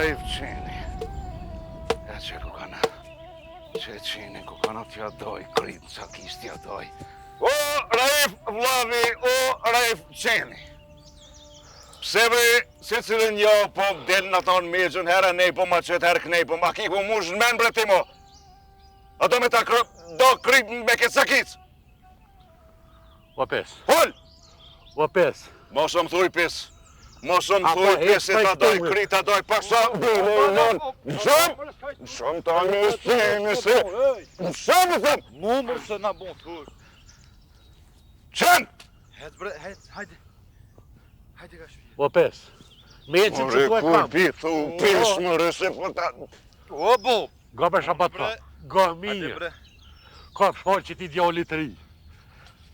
Raif qeni. E që ku kanë, që qeni ku kanë t'ja doj, kryt në sakis t'ja doj. O, Raif vllavi, o, Raif qeni. Pse bre, se cilën jo, po del në tonë megjën, herë nej, po ma qëtë, herë knej, po ma ki ku mush në men bre ti mo. A do me ta kry, do kryt me këtë sakicë. O pes. Hol! O pes. Mos më thuj pis. Mos më thuj pis se ta doj kry, ta doj pasha. Shumë, shumë ta një si, si. Shumë, them. Mu mërë se na bon thuj. Qen! Hec bre, hec, hajde. Hajde ka shpia. O pes. Me e që që tu e kam. Pi, thu, pis, më rëse, po ta... O, bo! Ga me shabat pa. Ga mirë. Ka fal që ti djallit të ri.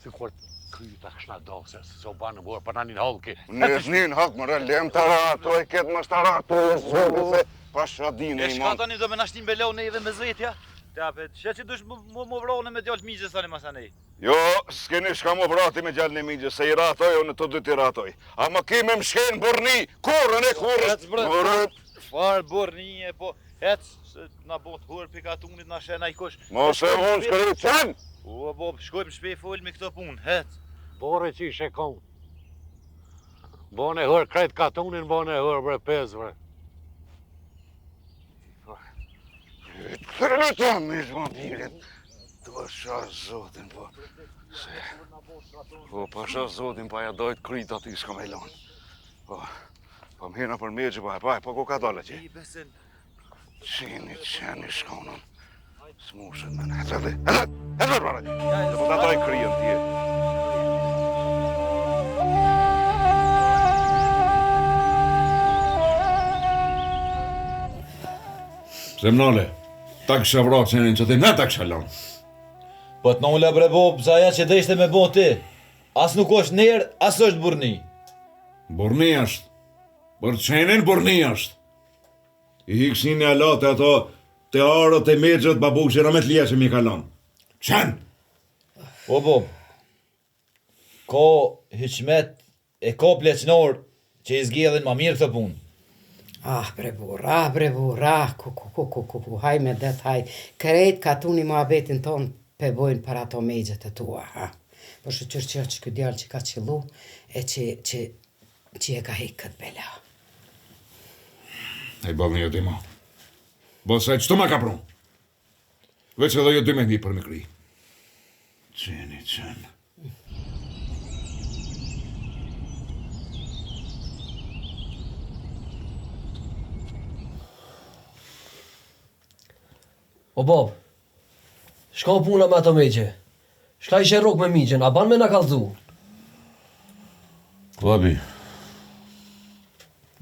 Si kur kryta këshna do, se se u banë në borë, për në një halki. Në një në halk, më rë, lem të ra, to e ketë më shtë ra, to e zotë, se pasha dine i manë. E shka tani do me na shtin bela ne edhe me zvetja? Ta pe, që që dush më më vrone me djalë mixhës tani masanej. Jo, s'keni shka më vrati me djalën e mixhës, se i ratoj, unë të dytë i ratoj. A më ki me më shkenë burrni, kurrën e kurrës, më rë. Farë burrni e po, Ec, se na bo të hurë pi katunit, na sheh najkush. Mos e unë shkëri qenë! O, bo, shkojmë n'shpi folmi këto punë, hec. Bore që ishe konë. Bone hurë, krejt katunin, bone hurë, bre, pes, bre. Kërë të mi zhma birit. Të pasha zotin, po. Se... Po, pasha zotin, pa ja dojt kryt aty, s'ka me lonë. Po, po më hena për mirë që po e pa, po ku ka dalë që? Qeni, qeni, shkonën. S'mushën me në, hecë, hecë, hecë, hecë, hecë, po ta daj kryën tje. Pse më nale, ta kisha vra qenin që ti ne ta kisha lanë. Po të nala bre bo, pse aja që deshte me bo ti? As nuk është ner, as është burrni. Burrni është. Për qenin burrni është. I hiksin një alate ato te arët e mexhët babuk që rametlia që m'i ka lanë. Qen! O bob, ka hyqmet e ka pleqnor që i zgjedhin ma mirë këto punë. Ah bre burr, ah bre burr, ah ku ku ku ku ku ku haj me det haj, krejt katuni muhabetin tonë pe bojnë për ato mexhet e tua, ha. Po shyqyr që është ky djalë që ka qillu e që që që e ka hek këtë bela. Ai boll një dy ma. Boll se qëtu ma ka pru. Veç edhe jo dy me mi për me kry. Qeni, qenë. O bab, shka puna me ato mexhe? Shka ishe rrok me mixhën, a ban me na kallzu? Babi,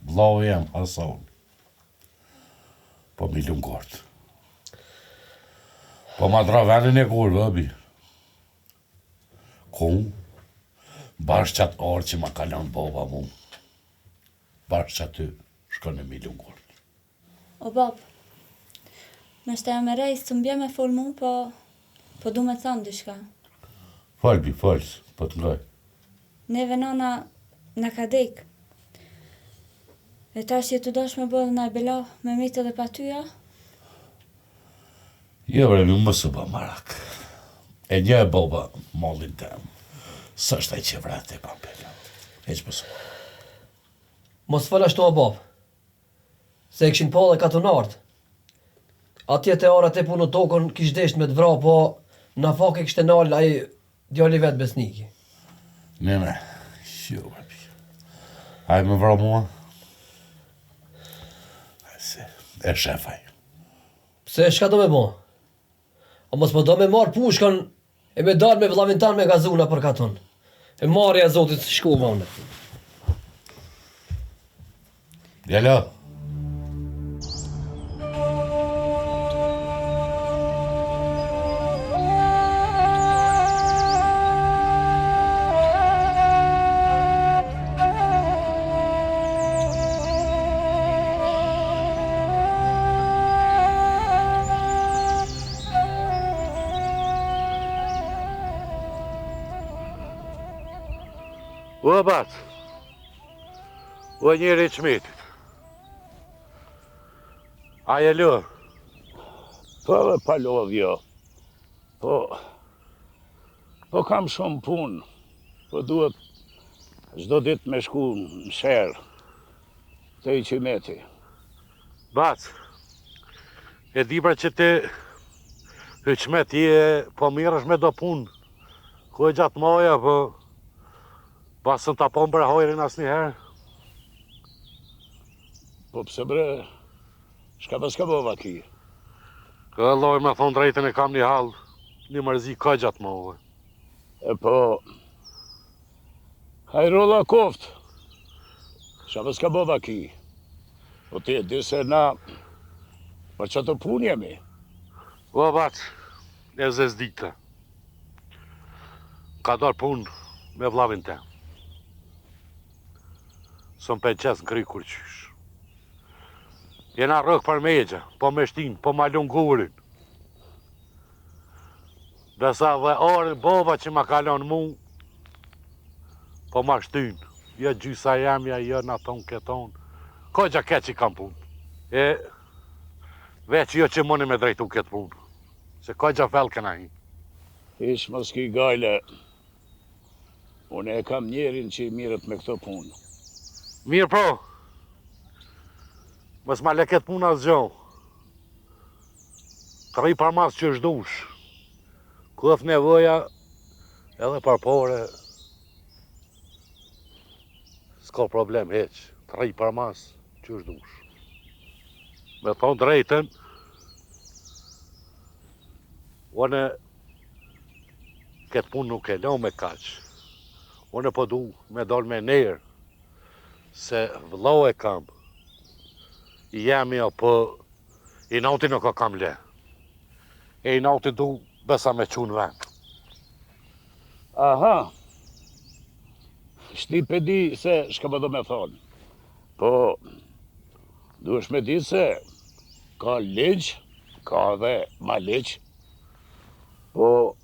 vllau jem, Hasan, po mi lun kort. Po ma dra venin e kur, babi. Ku? Bash qatë orë që ma ka lanë baba mu. Bash qaty, shkon e mi lun kort. O bab, nashta jam e re, s'më bje me fol mu, po, po du me thanë diçka. Fol, bi, fol, po të ngoj. Neve nana na ka dek. E tash je tu dash me bo edhe naj bela me met edhe pa ty, a? Jo bre, mi mos u bë marak. E njeh baba mallin tem. S'është ai që vret e ban bela. Hiç mos u bë. Mos fol ashtu o bab. Se e kishin pa dhe katunart. Atje te ara te punu tokën kish desht me të vra po nafake kishte nal ai djali vet Besniki. Ne me, jo bre pi. Ai me vra mua? Ai se, e shef ai. Pse shka do me bo? A mos po do me marr pushkën e me dal me vllavin tan me gazu nëpër katun. E marrja e Zotit shkova unë. Djalo. O bac, o njeri i Hiqmetit. A je lodh? Po edhe pa lodh jo. Po, po kam shumë punë. Po duhet çdo ditë me shku në sherr te Iqimeti. Bac, e di pra që ti Hyqmet je po mirresh me do punë, ku e gjatë moja, po basën ta po bre hajrin asnjëherë. Po pse bre, shka paska bo vaki? Vëllai me thonë drejtën e kam një hall, një mërzi ka gjatë moja. E po, hajrolla koftë, shka paska bo vaki? Po ti e di se na, për qato punë jemi? O, bac, e zezë dita. Ka dalë punë me vllavin tem. S'më pe qes në kry kurqysh. Jena rrok për megja, po me shtin, po ma lun gurin. Besa dhe arën baba që ma ka lon mu, po ma shtyn. Jo gjysa jemja, jo na tonë këtonë. Kogja keq i kam punë. E veç jo që muni me drejtu këtë punë. Se kogja fell kena hi. Hiç mos ki gajle. Unë e kam njerin që i mirret me këto punë. Mirë po. Mos ma le këtë punë asgjo. Të rri përmas qysh dush. Ku është nevoja edhe për pare. S'ka problem hiç. Të rri përmas qysh dush. Me thonë drejtën, unë këtë punë nuk e lo me kaq. Unë po du me dal me ner, se vllau e kam. I jemi apo inati nuk o kam le. E inati du besa me qu në vend. Aha. Shti pe di se shka po do me thonë. Po, duhesh me di se ka ligj, ka dhe ma ligj. Po,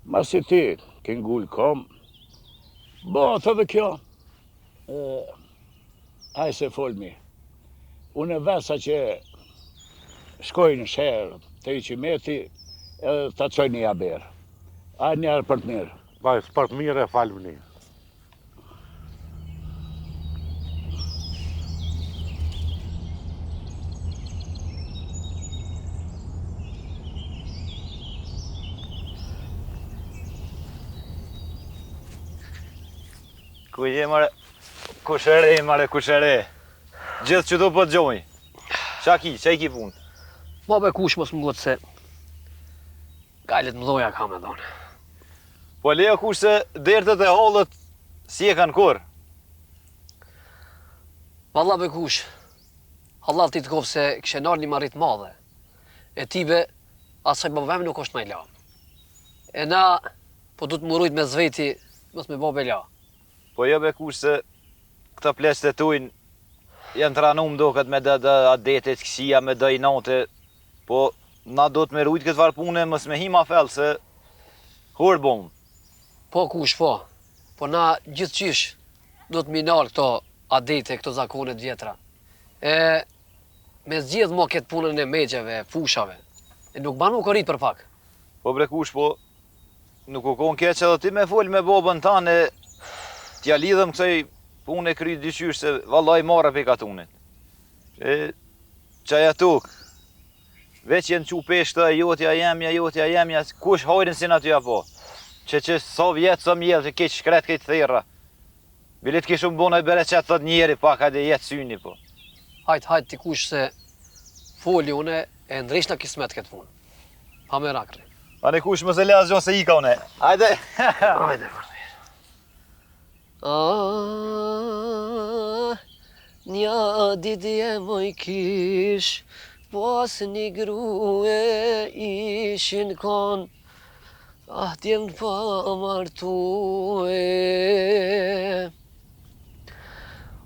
masi ti ke ngul kom, bëhet edhe kjo. E, aj se folmi. Unë e vesa që shkoj në sherr te Iqimeti edhe ta çoj një haber. Aj njëherë për të mirë. Bajs, për të mirë e falmni. Ku je more? Kushëri, more kushëri. Gjithë qëtu po të gjoj. Qa ki, qa i ki punë? Ma be kush mos më ngut se gajlet mëdhoja ka me dhonë. Po lejo kush se dertet e hallet si e kanë kur. Valla be kush, hallall ti të koftë se kishe nalë një marri t'madhe. E ti be, asaj baba jem nuk është ma i lamë. E na, po du të mu rujt mes veti, mos me bo bela. Po jo be kush se këta pleqtë e tujnë janë të ranu më doket me do do adete të këqija, me do inate, po na do të me rujt këtë farë pune, mos me hi ma fell se hor bom. Po kush po, po na gjithqysh do të mi nalë këto adete, këto zakone të vjetra. E me zgjidh mo këtë punën e megjeve, fushave. E nuk ban u korit për pak. Po bre kush po, Nuk u kon keq edhe ti me fol me babën tan e t'ja lidhëm kësaj pune kryt diqysh se vallai marre prej katunit. E qaja tokë. Veç jenë çu pesh këta e jotja jemja, jotja jemja, kush hajrin s'jena tu ja po. Që që sa vjet sa mjell që keq shkret krejt therra. Bile të kishum bo naj bereqet thot njeri pak hajde jet syni po. Hajt hajt ti kush se foli une e ndreqna kismet këtë punë. Pa merak rri. Ani kush mos e le asgjë se ika une. Hajde. Hajde për mirë. Ah, një ditë e moj kish, pas një grue ishin kon, ah, djemt pa martue.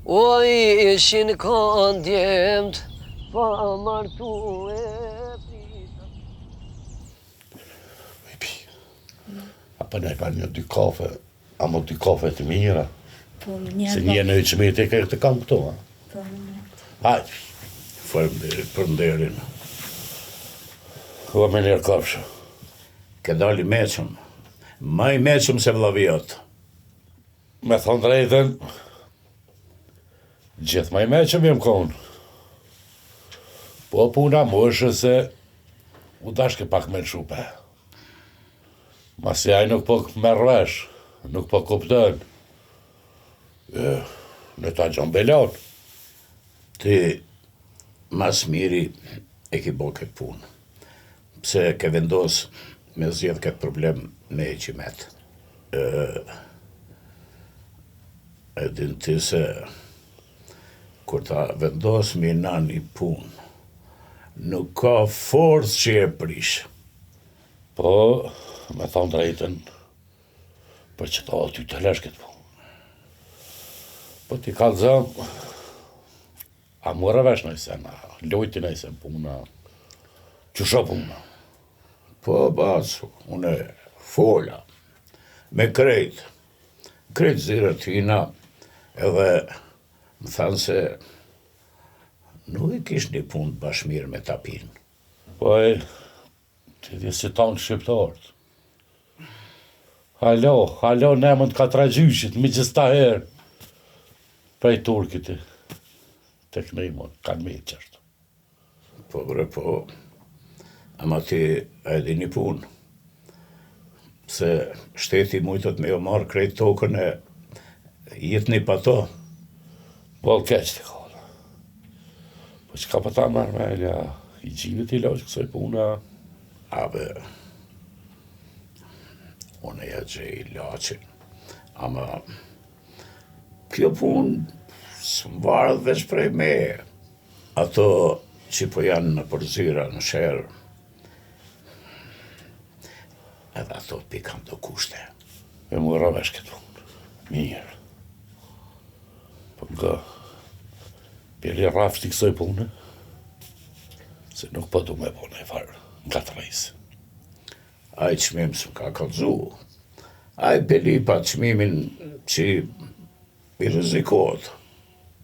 O ishin kon djemt pa martue. Pi. A po na i ban një dy kafe, amo dy kafe të mira. Po, më një Se një në Hyqmeti e këtë kam këto, a? Po, më një. Hajde. Faleminderit për nderin. Dhe me njerë kafshë. Ke dalë i meçëm. Ma i meçëm se vllavi jot. Me thonë drejtën, gjithë ma i meçëm jem konë. Po puna moshë se u dashke pak me lëshu pe. Masi ai nuk po merr vesh, nuk po kupton. E, ne ta gjon belon. Ti ma s'miri e ki bo këtë punë. Pse ke vendos me zgjedh këtë problem me Heqimet. E, e din ti se kur ta vendosmi na një punë, nuk ka forcë që e prish. Po, me thonë drejtën, për qëto ty të lesh këtë punë. Po ti kallzom, a more vesh naj sen, a lojti naj sen puna, qysh o puna? Po, bacë, une fola, me krejt, krejt zyrat hina, edhe më thanë se nuk e kishni punë bash mirë me tapinë. Po e, ti di si tanë shqiptarët. Halo, halo në emën të katragjyshit, mi gjithë ta herë. Prej Turkit, të kënëjmë, kanë me qashtu. Po bre, po, ama ti a e di një punë, se shteti mujtet me jo marrë krejt tokën e jetni pa to. Po, keq të kola. Po çka po ta merr menja, i gjinit ilaç kësaj puna. A be, unë ja gjej ilaçin, ama kjo punë s'varet veç prej meje. Ato që po janë nëpër zyra në sherr, edhe ato p'i kanë do kushte. E mora vesh këtë punë. Mirë. Po nga, bjeri rrafsh kësaj pune, se nuk po du me bo naj farë ngatërresë. Ai çmim s'më ka kallzu. Ai pe lyp at çmimin që i rrezikohet.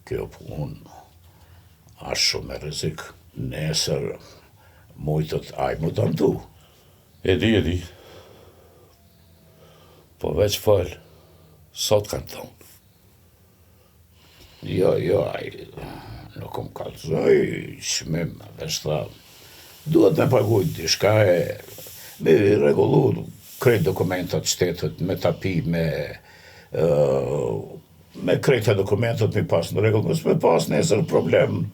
Kjo punë asht shumë me rrezik. Nesër mujtet ai m'u damtu. E di, e di. Po veç fol, sot kanë thonë. Jo, jo, ai nuk më kallzoi çmim, veç tha, duhet me pagujt diçka e me rregullu krejt dokumentat shtetit, me tapi, me me krejt dokumentat me pas në rregull, mos me pas nesër problem.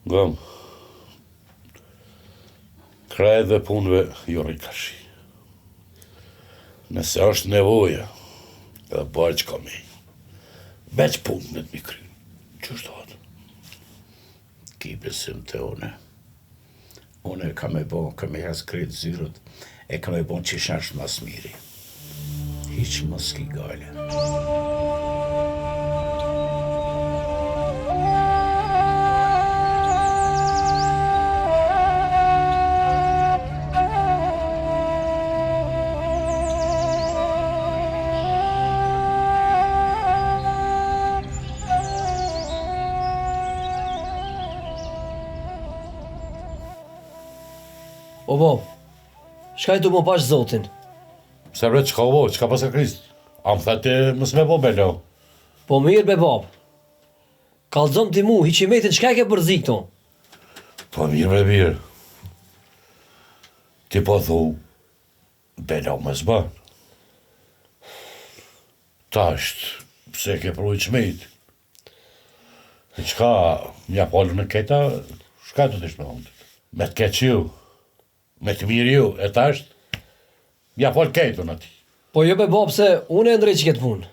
Gëm. Krejt dhe punëve ju rri karshi. Nëse është nevoja, edhe bërë që kam i, veç punë në të mi kry, qysh duhet? Ki besim te une. Une kam me bo, kam me hec krejt zyrat, e kam me bo qysh është ma s'miri. Hiç mos ki gajle. O babë, çka je tu bo pash zotin? Pse bre çka u bo, çka paska kris? A më the ti mos me bo bela? Po mirë be babë. Kallzom ti mu, Hiqimetin çka e ke përzi këtu? Po mirë bre mirë. Ti po thu, bela mos bën. Tash, pse ke pru Hiqimetin? E çka, m'ja falë në keta, çka do të ishte me thonë? Me të keq jo, me të mirë jo, e tash, m'ja falë kejtën ati. Po jo be babë se unë e ndreqi këtë punë.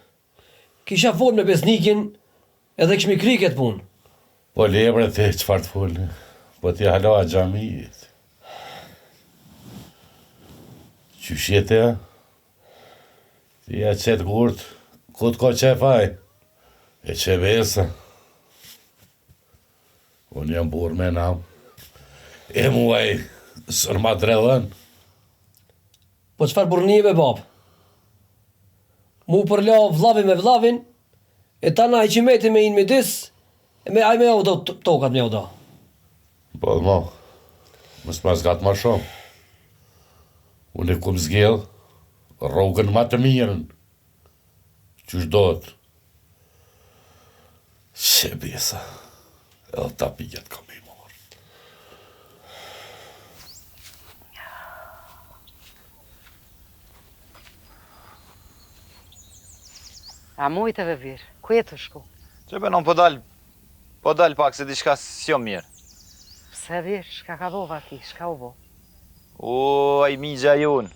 Kisha folë me Besnikin edhe kishmi kry këtë punë. Po le bre ti, çfarë të folë, po ti hala xhamit. Qysh je ti, a? Ti ja qet gurt, ku të ka qef aj? E qe besa. Unë jam burrë me nam. E mu aj, s'un ma dredhën. Po çfarë burrnie be babë? Mu përla vllavi me vllavin, e tana Hiqimeti me hi n'midis, e me aj me jau da tokat me jau da. Po dhe ma, mos ma zgat ma shumë. Unë e kum zgjedh rrugën ma të mirën, qysh dohet. Qe besa, edhe tapijat kam me i marrë. A mujte be bir, ku je tu shku? Qe be nonë po dal, po dal pak se diçka s'jom mirë. Pse bir, shka ka bo vaki, shka u bo? O, ai mixha jonë,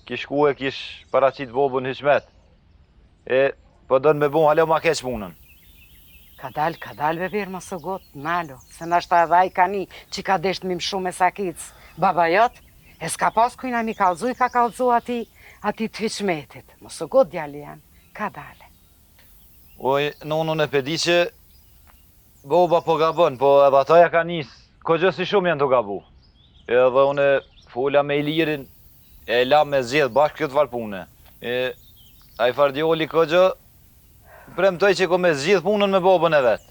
kish shku e kish paraqit bobën n'Hyqmet. E, po don me bo hala ma keq punën. Kadal, kadal be bir mos u ngut, nalu, se nashta edhe ai ka ni që ka desht mi mshu me sakicë baba jot, e s'ka pas kujna mi kallzu, i ka kallzu atij, atij të Hyqmetit. Mos u ngut djali jem, kadale. Oj, nonë unë e di që boba po gabon, po edhe ata ja ka nis, koxha si shumë janë tu gabu. Edhe unë fola me Ilirin, E la me zgjedh bashkë këtë farë pune. E ai farë djali koxha premtoi që ko me zgjidh punën me babën e vet.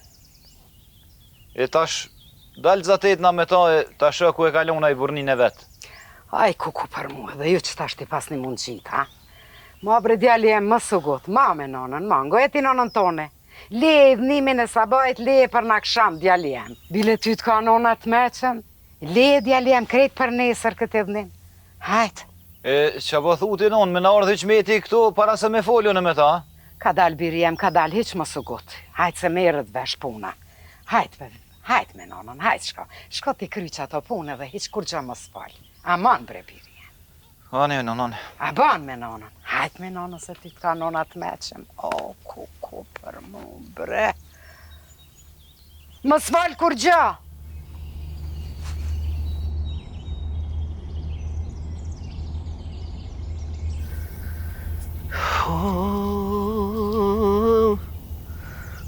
E tash dal zatetna me ta e ta shoh ku e ka lon ai burrninë e vet. Aj kuku për mu edhe ju që tash ti pasni mund gjitë, ha? Ma bre djali jem mos u ngut, ma me nonën, ma ngoje ti nonën tone. Leje idhnimin e sabahit, leje për n'aksham, djali jem. Bile ty të ka nona të meçëm, Leje djali jem krejt për nesër këtë idhnim. Hajt. E ça po thu ti nonë, me na ardh Hyqmeti këtu para se me fol unë me ta? Kadal biri jem, kadal, hiç mos u ngut. Hajt se merret vesh puna. Hajt be, hajt me nonën, hajt shko. Shko ti kryj qato punë edhe hiç kurgjo mos fol. Aman bre biri jem. Ani nonë, ani. A ban me nonën, hajt me nonën se ty të ka nona të meçëm. O, kuku për mu bre. Mos fol kurgjo!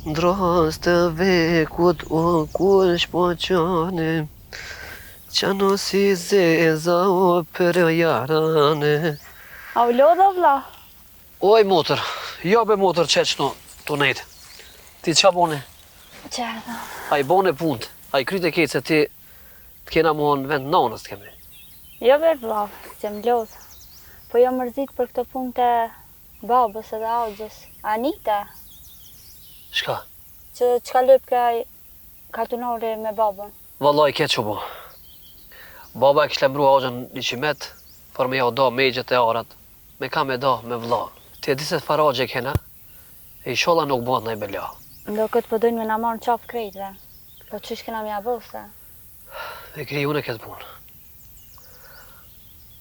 N'drrasë të vekut o kush po qane Qano si zeza o për jarane A u lodhe o vlla? Oj motër, jo be motër qe qëtu tu nejt. Ti ça bone? Qerdha. A i bone punt, a i kryte krejt se ti të kena mo në vend nanës të kemi. Jo be vlla, s'jam lodh. Po jam mërzit për këto punë të babës edhe axhës. A nite? Shka? Që çka lypke ai katunari me babën. Vallai keq u bo. Baba e kish lajmëru axhën n'Hyqymet për me jau da mexhet e arat. Me ka me da, me vllanë. Ti e di se çfarë axhe kena, e ishalla nuk bëhet naj bela. M'doket po dojnë me na marrë në qafë krejtve. Po qysh kena me ja bo se? E kryj unë këtë punë.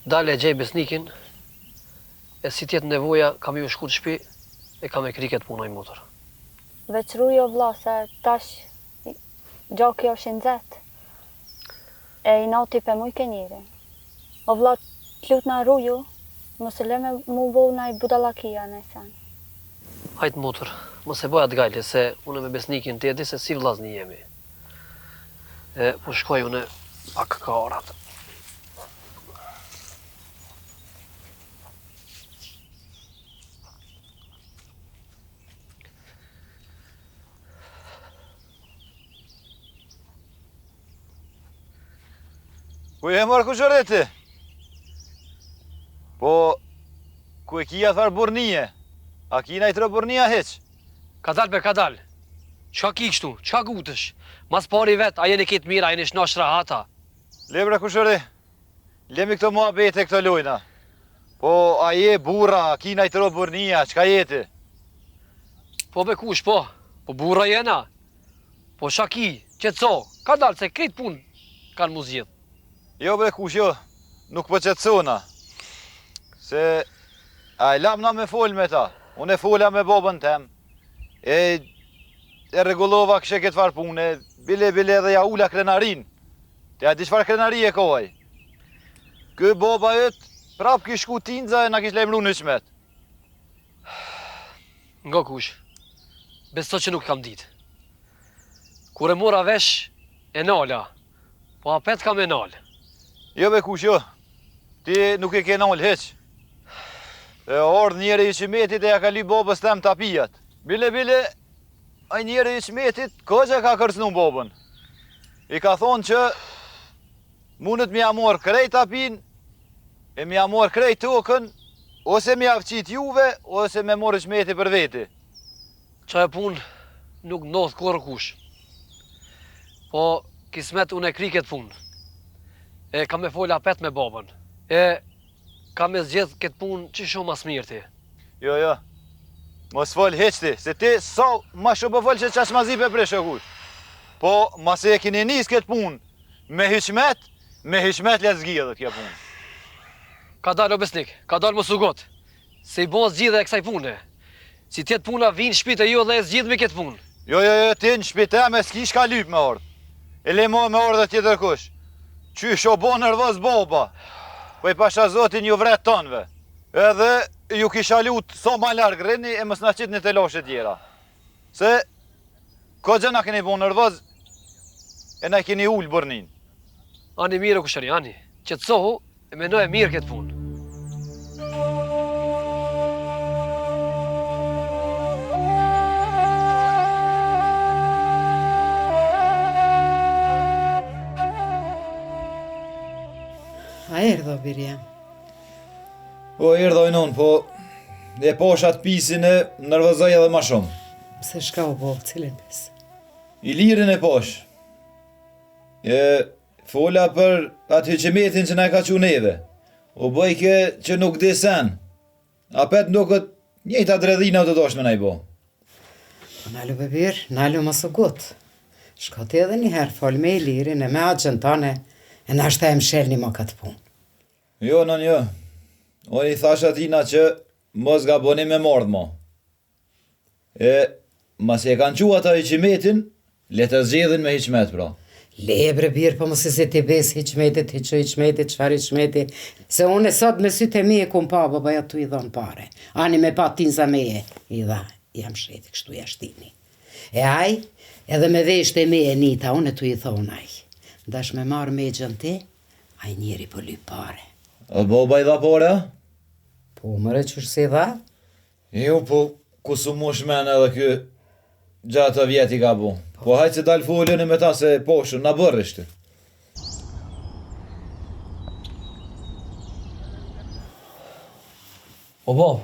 Dal e gjej Besnikin, e si t'jetë nevoja kam me ju shku në shpi e kam me kry këtë punë oj motër. Veç ruju o vlla se tash gjaki osht i nxehtë e inati pe mujke njerin. O vlla t'lutna ruju mos e le me mu bo naj budallaki a naj sen. Hajt motër, mos e boj atë gajle se unë me Besnikin ti e di se si vllazni jemi. E po shkoj unë pak ka arat. Ku je more kushëri ti? Po, ku e ki atë farë burrnie? A ki naj trohë burrni a hiç? Kadal be kadal. Çka ki kështu? Çka ngutesh? Mas pari vet, a jeni krejt mirë, a jeni shnosh rahat a? Le bre kushëri, lemi këto muhabete këto lojna. Po, a je burrë, a ki naj trohë burrnie, a çka je ti? Po be kush, po? Po burra jena. Po çka ki, qetëso, kadal se krejt punë kanë mu zgjidh. Jo bre kush, jo, nuk po qetësona. Se, a e lam na me fol me ta? Unë e fola me babën tem, e, e rregullova kështu këtë farë pune, bile bile edhe ja ula krenarinë. Ti a di çfarë krenarie ka ai? Ky baba yt prap kish shku tinza e na kish lajmëru në Hyqmet. Ngo kush, beso që nuk kam ditë. Kur e mora vesh, e nala, po apet kam e nalë. Jo be kush, jo, ti nuk e ke nalë hiç. E ardhë njeri i Hyqymetit e ja ka lyp babës tem tapijat. Bile, bile, ai njeri i Hyqymetit, koxha ka kërcnu babën. I ka thonë që mundet me ja marrë krejt shpin, e me ja marrë krejt tokën, ose me ja qit juve, ose me marrë Hyqmeti për veti. Qajo punë nuk ndodh kurrkush. Po kismet unë e kry këtë punë. E kam me fol apet me babën. E kam me zgjidh këtë punë qysh o ma s'mirti. Jo, jo. Mos fol hiç ti, se ti sa ma shumë po fol qaq ma zi pe prish o kush. Po, masi e keni nis këtë punë me Hyqmet, me Hyqmet le të zgjidhet kjo punë. Kadal o Besnik, kadal mos u ngut. Se i bon zgjidhja e kësaj pune. Si t'jetë puna vij n'shpi te ju dhe e zgjidhmi këtë punë. Jo, jo, jo, ti në shpi teme s'ki çka lyp me ardhë. E le mo me ardhë tjetër kush. Qysh o bo nervoz baba. Po i pasha zotin ju vret tonve. Edhe ju kisha lut sa ma larg rrini e mos na qitni telashe tjera. Se koxha na keni bo nervoz e na keni ul burrnin. Ani mirë o kushëri, ani. Qetësohu e menoje mirë këtë punë. A erdhe o biri jem? Po erdha oj nonë, po e pash atë pisin e nervozoj edhe ma shumë. Pse shka u bo, cilin pis? Ilirin e pash. E fola për atë Hyqymetin që na e ka qu neve. U bojke që nuk di sen. Apet m'doket njëjta dredhina tu dasht me na i bo. Po nalu be bir, nalu mos u ngut. Shko ti edhe një herë, fol me Ilirin e me axhën tane, e nashta e mshelni mo këtë punë. Jo, nonë jo. Unë i thash atina që mos gaboni me m'ardhë mo. E, masi e kanë qu ata Hyqymetin, le të zgjedhin me Hyqymet, pra. Le bre bir, po mos i zi ti besë Hyqymetit, hiç Hyqymeti, çfarë Hyqymeti, se unë sot me sytë e mi e kum pa, babaja tu i dhonë pare. Ani me pa tinza meje, i dha, jam shefi, kështu ja shtini. E ai, edhe me veshtë e mi e nita, unë e tu i thonë ai. N'dash me marrë mexhën ti, Ai njeri po lyp pare. A baba i dha pare, a? Po, more qysh s'i dha? Jo, po, ku s'u mush men edhe ky gjatë vjet i ka bo. Po hajt se dal folën me ta se poshën, na bërë ishte. O babë,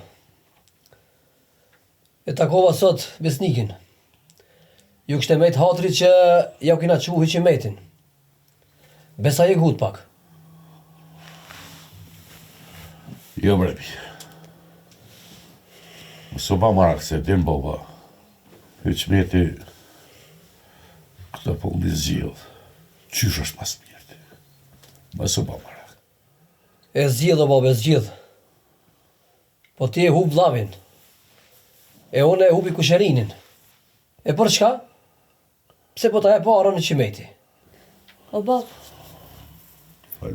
e takova sot Besnikin. Ju kishte mejt hatri që jau kina qu Hyqymetin. Besa je ngut pak. Jo bre bir. Mos u ba marak se din baba. Hyqmeti këto punë i zgjidh. Qysh është ma s'mirti. Mos u ba marak. E zgjidh o babë, e zgjidh. Po ti e hup vllavin. E unë e hupi kusherinin. E për çka? Pse po ta jep arën Hyqymeti? O bab,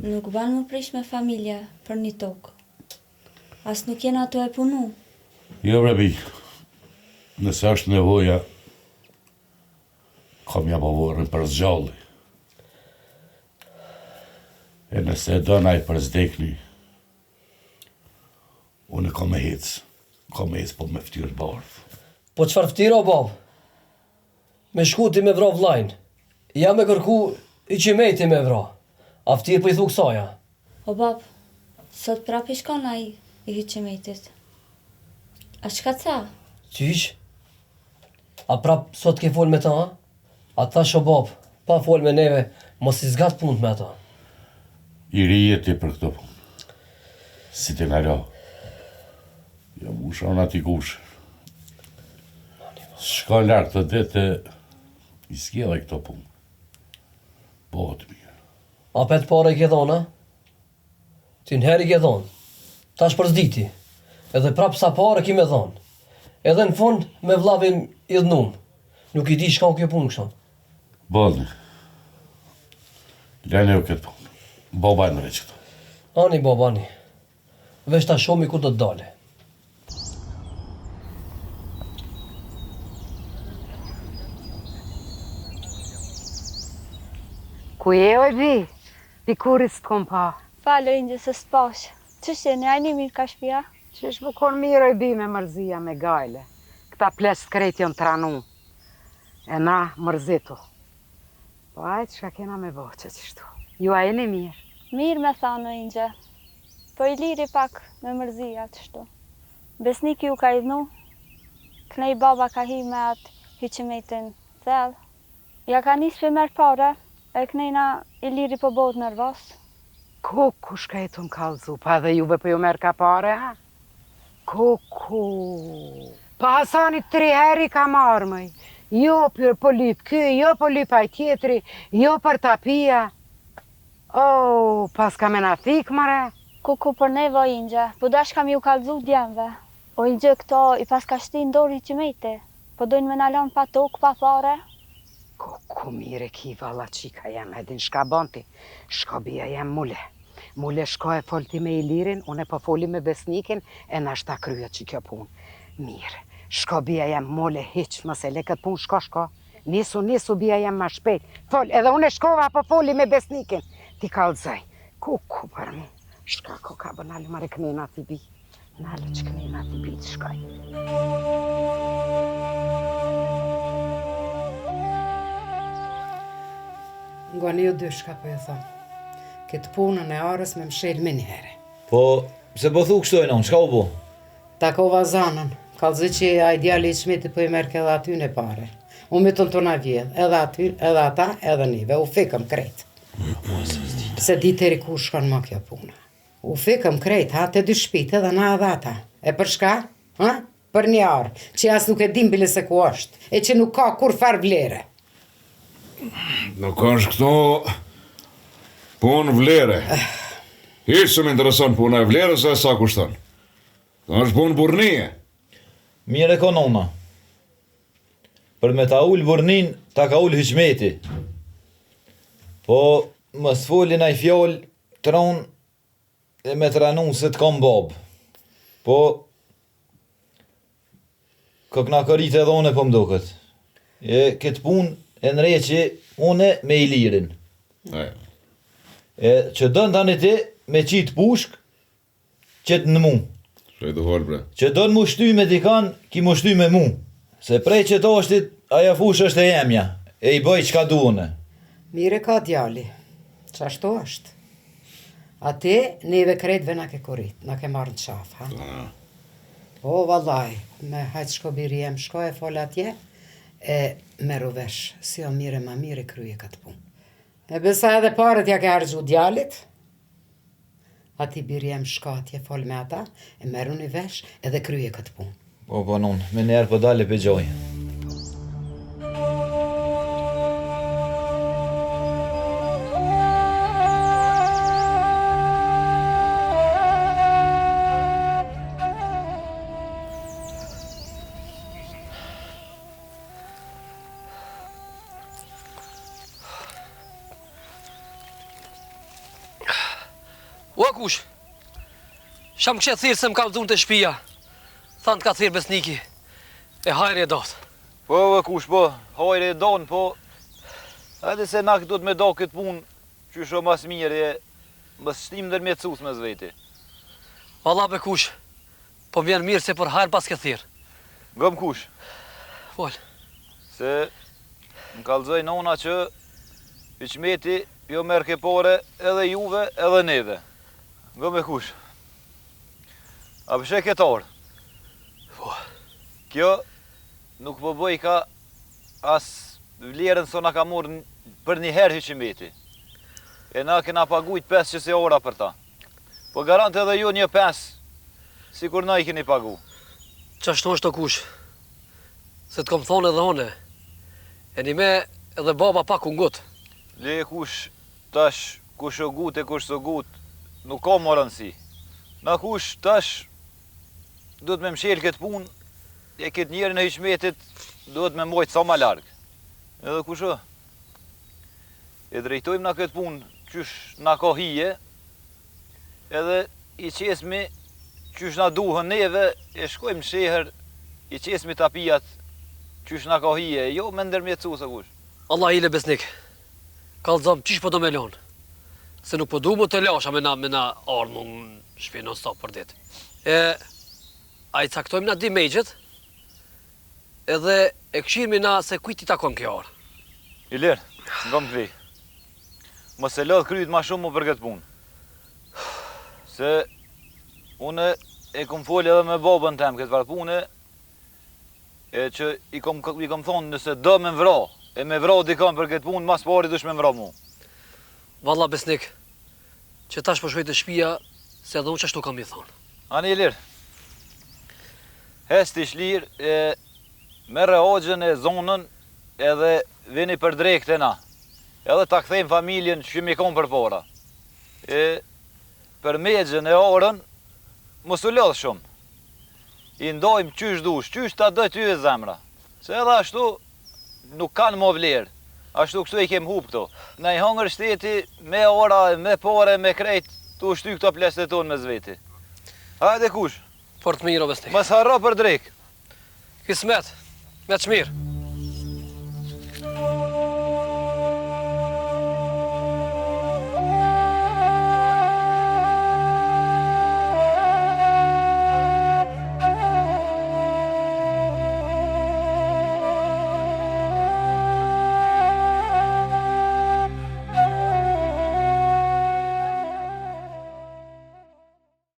nuk ban m'u prish me familje për një tokë. As nuk jena tu e punu. Jo bre bir, nëse është nevoja, kam ja bo vorrin për s'gjalli. E nëse e don ai për s'dekni, unë kam me hec, kam me hec po me ftyrë t'bardhë. Po çfarë ftyre o babë? Me shku ti me vra vllajn. Ja me kërku Hyqymeti me vra. A ftyrë po i thu kësaja. O bab, sot prap ish kon ai i Hyqymetit. A çka tha? Qysh? A prap sot ke fol me ta, a? A t'thash o bab, pa fol me neve, mos i zgat punët me ata. I ri je ti për këto punë. Si ti nalo. Ja musha unë ati kush. Shko larg të ditë i zgjidhe këto punë. Bëhet mirë. Apet pare i ke dhonë, a? Ti njëherë i ke dhonë. Tash për s'dyti. Edhe prap sa pare ki me dhonë. Edhe në fund me vllavin idhnum. Nuk i di shka kjo punë kështu. Bëhet. Lene ju këtë punë. Baba e ndreq këto. Ani baba, ani. Veç ta shohmi ku do të dale. Ku je oj bi? Pi kurrit s'të kom pa. Fal o Inxhe se s'të pash. Qysh jeni, a jeni mirë ka shpia? Qysh me kon mirë oj bi me mërzia me gajle. Këta pleqtë krejt jon tranu. E na mërzitu. Po hajt çka kena me bo që qështu. Ju a jeni mirë? Mirë me thanë o Inxhe. Po Iliri pak me mërzi qashtu. Besniki u ka idhnu, knej baba ka hi me atë Hyqimetin thellë. Ja ka nis p'i merr pare, e knejna Iliri po bohet nervoz. Ku, kush ka jetu m'kallzu, pa edhe juve po ju merrka pare, ha? Kuku. Po Hasani tri herë i ka marrë mëj. Jo për po lyp ky, jo po lyp ai tjetri, jo për tapia. Oh, paska me na thik more. Kuku për neve o Inxhe, po dashka me ju kallzu djemve. O Inxhe këto i paska shti n'dorë Hyqymeti, po dojnë me na lanë pa tokë, pa pare. Kuku mirë e ki valla çika jem, e din shka bon ti, shko bija jem mule. Mule shko e fol ti me Ilirin, une po foli me Besnikin e nashta kryhet qikjo punë. Mirë, shko bija jem mule hiq mos e le këtë punë shko shko. Nisu nisu bija jem ma shpejt. Fol, edhe une shkova po foli me Besnikin. T'i kallzoj. Kuku për mu. Shka koka bë nalu more knena t'i bi. Nalu që knena t'i bi të shkoj. Ngoni ju dy shka po ju thom. Këtë punën e arës me mshel menjëherë. Po, pse po thu kështu e nonë, çka u bo? Takova Zanën, kallzoi që ai djali i Hyqmetit po i merrke edhe atyne pare. U mytën tu na vjedh, edhe aty, edhe ata, edhe neve, u fikëm krejt. S'e di deri ku shkon ma kjo puna. U fikëm krejt, ha, të dy shpitë, edhe na edhe ata. E për shka? Ha? Për një arë, që as nuk e dim bile se ku është, e që nuk ka kurrfarë vlere. Nuk është këto punë vlere. Hiç s'më intereson puna e vlerës e sa kushton. Është punë burrnie. Mirë e ka nona. Për me ta ul burrnin, ta ka ul Hyqmeti. Po, mos foli naj fjalë t'ron e me t'ranu se të kam babë. Po, kokna korit edhe une po m'doket. E këtë punë e ndreqi une me Ilirin. E, e që don tani ti me qitë pushkë, Qit në mu. Shpejt të fol bre. Që don mu shty me dikan, ki mu shty me mu. Se prej qetashtit, ajo fushë është e jemja, e i bëj çka du une. Mirë e ka djali. Qashtu është. A ti, neve krejtve na ke korit, na ke marrë në qafë, ha? Po, vallaj, me hajt shko biri jem, shko e fol atje, e merru vesh, si o mirë e ma mirë e kryje këtë punë. E besa edhe paret ja ke harxhu djalit, A ti biri jem shko atje fol me ata e merruni vesh edhe kryje këtë punë. Po po nonë, menjëherë po dal e pe gjoj. Ua kush? Çka më kishe thirrë se më kallzun te shpia. Thanë të ka thirrë Besniki. E hajri e datë. Po, po, kush, po, hajri e donë, po, Hajde se na duhet me do këtë punë, qysh o ma s'miri e mos shtim ndërmjetësus mes veti. Valla be kush, po më vjen mirë se për hajr paske thirrë. Ngom kush? Fol. Se më kallzoi nona që Hyqmeti p'ju merrke pare edhe juve edhe neve. Ngo be kush? A po sheh këtë arë? Po. Kjo nuk po bojka as vlerën sa na ka marrë për një herë Hyqmeti. E na kena pagujt 5 qësi ara për ta. Po garant edhe ju një 5, sikur na i keni pagu. Qashtu është o kush? Se të kom thonë edhe une. E nime edhe baba pak u ngut. Le kush tash kush u gut e kush s'u gut, nuk ka mo rëndësi. Na kush tash duhet me mshel këtë punë e këtë njerin e Hyqmetit duhet me mbajt sa ma larg. Edhe kush o? E drejtojmë na këtë punë qysh na ka hije, Edhe i qesmi qysh na duhen neve e shkojmë në shehër i qesmi tapijat qysh na ka hije e jo me ndërmjetësu se kush. Allah ile Besnik kallzom qysh po do me lon se nuk po du mo telasha me na me na ardh mu në shpi non stop për dit e a i caktojmë na dy mexhet edhe e kshyrmi na se kujt i takon kjo arë. Ilir. Ngo më të vi. Mos e lodh kryt ma shumë mu për këtë punë. Se unë e kom folë edhe me babën tem këtë farë pune, e që i kom, i kom thonë nëse do me m'vra, e me vra dikon për këtë punë, mas pari dush me m'vra mu. Valla Besnik, që tash po shkoj te shpia, se edhe unë qashtu kam i thonë. Ani Ilir, hec ti shlirë, e merre hoxhën e zonën edhe vini për drekë te na. Edhe ta kthejmë familjen që kemi kon përpara. E për mexhën e arën, mos u lodh shumë. I ndajmë qysh dush, qysh ta dojë ty zemra. Se edhe ashtu nuk kanë mo vlerë. Ashtu kështu i kem hup këto. Na i hongër shteti me ara, me pare, me krejt, tu shty këto pleqtë tonë mes veti. Hajde kush? Për të mirë, o Besnik. Mos harro për drekë. Kismet, me të mirë.